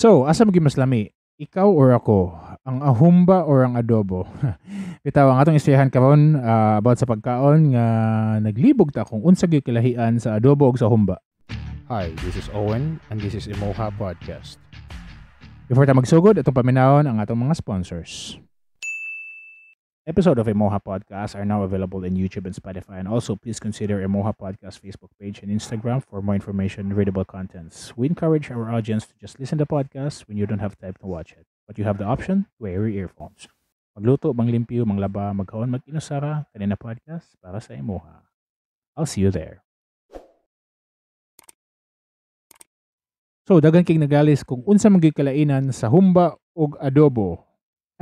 So, asa man gyud mas lami? Ikaw or ako? Ang ahumba or ang adobo? Bitaw, ang atong istoryahan karon about sa pagkaon nga naglibog ta kung unsa gyud kalahian sa adobo ug sa humba. Hi, this is Owen and this is Emoha Podcast. Before ta magsugod, atong paminawon ang atong mga sponsors. Episode of Emoha Podcast are now available in YouTube and Spotify. And also, please consider Emoha Podcast Facebook page and Instagram for more information and readable contents. We encourage our audience to just listen to podcasts when you don't have time to watch it. But you have the option to wear your earphones. Magluto, manglimpyo, manglaba, magkaon, mag-inusara, kanina podcast para sa Emoha. I'll see you there. So, daghan kay nagalis kung unsa man gyud kalainan sa humba ug adobo.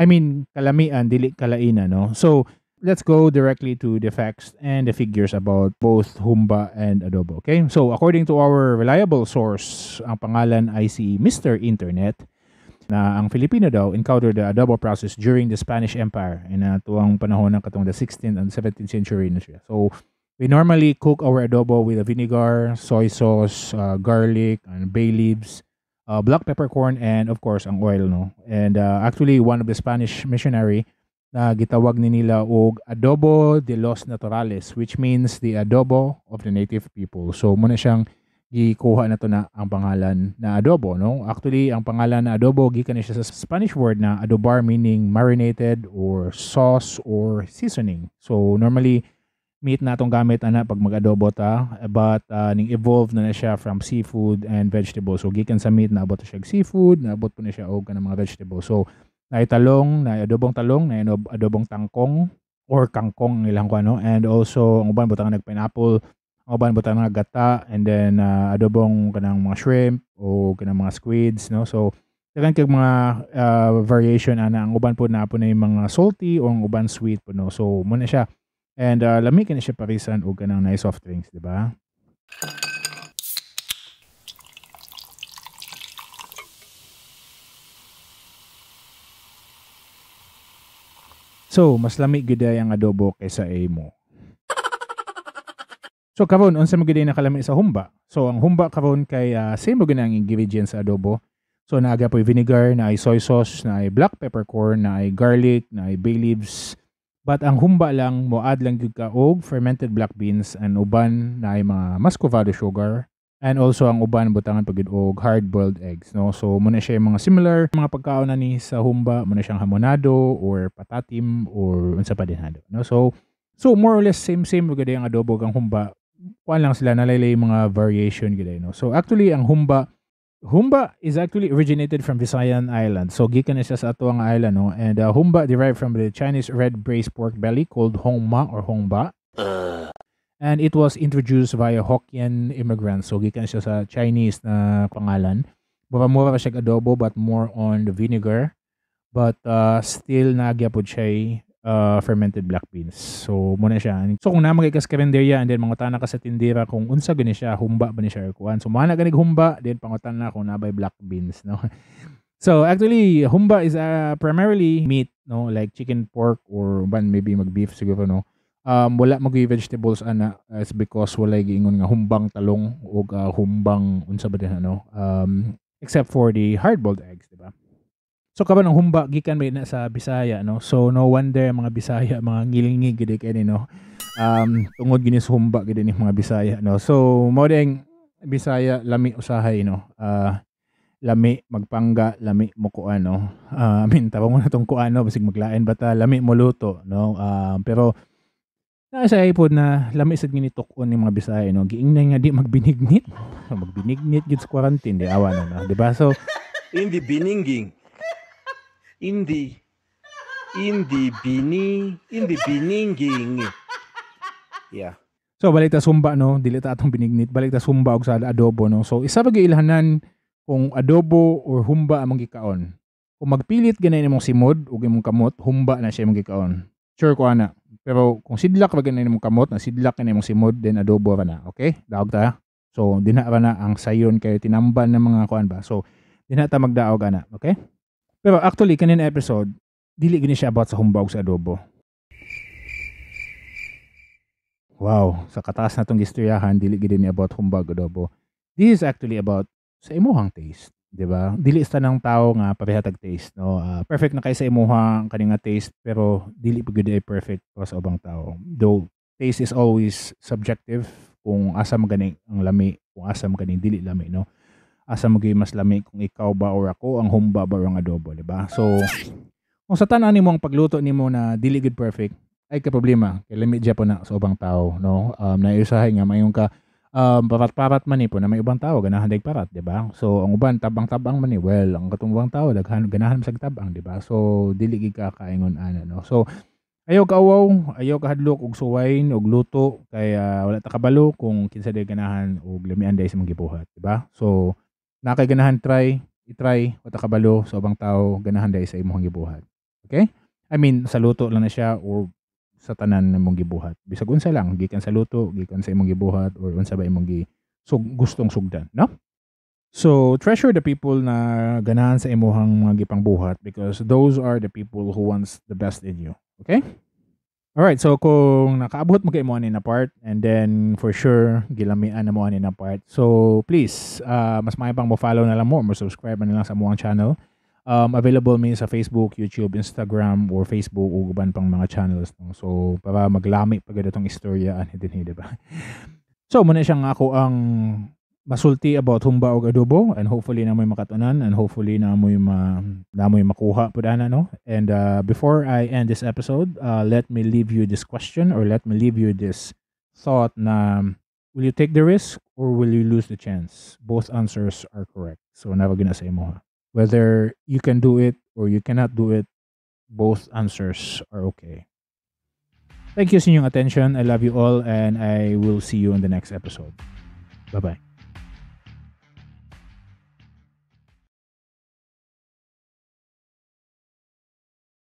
I mean, kalamian, dili kalainan, no? So, let's go directly to the facts and the figures about both humba and adobo, okay? So, according to our reliable source, ang pangalan ay si Mr. Internet, na ang Filipino daw encountered the adobo process during the Spanish Empire in tuwang panahon ng katong the 16th and 17th century na siya. So, we normally cook our adobo with a vinegar, soy sauce, garlic, and bay leaves, black peppercorn, and of course, ang oil, no? And actually, one of the Spanish missionary na gitawag ni nila og adobo de los naturales, which means the adobo of the native people. So, muna siyang gikuha na to na ang pangalan na adobo, no? Actually, ang pangalan na adobo gikan ni siya sa Spanish word na adobar, meaning marinated or sauce or seasoning. So, normally, meat na atong gamit ana pag mag-adobo ta, but ning evolve na siya from seafood and vegetables. So gikan sa meat naabot na siya og seafood, naabot po na siya og kanang mga vegetables. So naay talong, naay adobong talong, naay adobong tangkong or kangkong ilang ko ano, and also ang uban butangan nag pineapple, ang uban butangan nag gata, and then adobong kanang mga shrimp o kanang mga squids, no? So daghan kay mga variation ana, ang uban po na po na yung mga salty o ang uban sweet po, no? So muna siya. And lami kini siya parisan og kanang nice soft drinks, di ba? So, mas lami gyud ay ang adobo kaysa imo. So karon unsa man gyud ay nakalami sa humba? So ang humba karon kay same gyud ang ingredients sa adobo. So naaga po'y vinegar, naay soy sauce, naay black peppercorn, naay garlic, naay bay leaves. But ang humba lang, moad lang gyud ka og fermented black beans and uban na ay mga muscovado sugar, and also ang uban butangan pagid og hard-boiled eggs, no? So muna siya yung mga similar mga pagkaon na ni sa humba, muna siyang hamonado or patatim or unsa pa din hado, no? So more or less same gyud ang adobo ug ang humba. Kuan lang sila, nalaylay mga variation gyud, no? So actually ang humba is actually originated from Visayan Island. So gikan na siya sa atuang island, no? And humba derived from the Chinese red braised pork belly called hongma or hongba. And it was introduced via Hokkien immigrants. So gikan siya sa Chinese na pangalan. Mura-mura siya adobo but more on the vinegar. But still nagya pod siya fermented black beans. So muna siya. So kung namagay ka sa karinderya and then mangutana ka sa tindera kung unsa gani siya, humba ba ni siya or kuan. So mana ganig humba, then pangutana na kung nabay black beans, no? So actually humba is primarily meat, no, like chicken, pork or uban maybe mag beef siguro, no. Wala mag vegetables ana is because walay giingon nga humbang talong og humbang unsa ba din ano, except for the hard-boiled eggs, di ba? So karon ang humba gikan may na sa Bisaya, no? So no wonder mga Bisaya mga ngilingig gid kay no. Tungod gini sa humba gid ni mga Bisaya, no? So mao ding Bisaya lami usahay, no? Lami magpangga, lami mo kuan, no? I mean tabang na tong kuan, no, basig maglain bata lami mo luto, no? Pero naa sa ipod na lami sad gini tuk-on ni mga Bisaya, no? Giingnan nga di magbinignit. Magbinignit gid sa quarantine di awa na, no? Di ba? So hindi biningging. Hindi biningging. Yeah. So balik ta humba, no, dili ta atong binignit, balik ta humba og sa adobo, no. So isa ba giilhanan kung adobo or humba among gikaon. Kung magpilit ganay nimong simod ug imong kamot, humba na siya imong gikaon. Sure ko ana. Pero kung sidlak ra ganay nimong kamot, na sidlak na imong simod, then adobo ra na. Okay? Daog ta. So dinha ra na ang sayon kay tinamban ng mga kuan ba. So dinha ta magdaog ana, okay? Pero actually, kanin episode, dili gini siya about sa humba ug sa adobo. Wow, sa kataas na tong gistoryahan, dili gini about humba ug adobo. This is actually about sa imuhang taste. di ba? Dili sa tanang tao nga pareha tag taste, no? Perfect na kay sa imuha ang kani nga taste, pero dili pa gyud ay perfect para sa ubang tao. Though taste is always subjective, kung asa man gani ang lami, kung asa man gani dili lami, no? Asa mo gyud mas lami, kung ikaw ba or ako, ang humba ba or ang adobo, di ba? So kung sa tanan nimo ang pagluto nimo na dili gud perfect, ay ka problema kay lami gyapon na sa ubang tao, no? Naiusahay nga mayon ka parat-parat man ni po na may ubang tao ganahan dag parat, di ba? So ang uban tabang-tabang man ni, well, ang katong ubang tao daghan ganahan sa tabang, di ba? So dili gid ka kaingon ana, no? So ayaw ka uwaw, ayaw ka hadlok og suway og luto kay wala ta kabalo kung kinsa day ganahan og lamian day sa imong gibuhat, di ba? So naa kay ganahan try, i-try, wala ta kabalo sa ubang tao ganahan day sa imong gibuhat. Okay? I mean, sa luto lang na siya or sa tanan nimong gibuhat. Bisag unsa lang, gikan sa luto, gikan sa imong gibuhat, or unsa ba imong gi gustong sugdan, no? So, treasure the people na ganahan sa imuhang mga gipangbuhat because those are the people who wants the best in you. Okay? Alright, so kung nakaabot mo kay mo ani na part, and then for sure gilamian na mo ani na part. So please, mas maayo pang mo follow na lang mo, mo subscribe na lang sa among channel. Available mi sa Facebook, YouTube, Instagram, or Facebook ug uban pang mga channels, no? So para maglami pa gyud atong istorya ani dinhi, di ba? So muna siyang ako ang masulti about humba og adobo, and hopefully na mo'y makatunan and hopefully na mo'y makuha pud ana, no? And before I end this episode, let me leave you this question or let me leave you this thought na will you take the risk or will you lose the chance? Both answers are correct. So naa gyud na sa imo ha. Whether you can do it or you cannot do it, both answers are okay. Thank you sa inyong attention. I love you all and I will see you in the next episode. Bye-bye.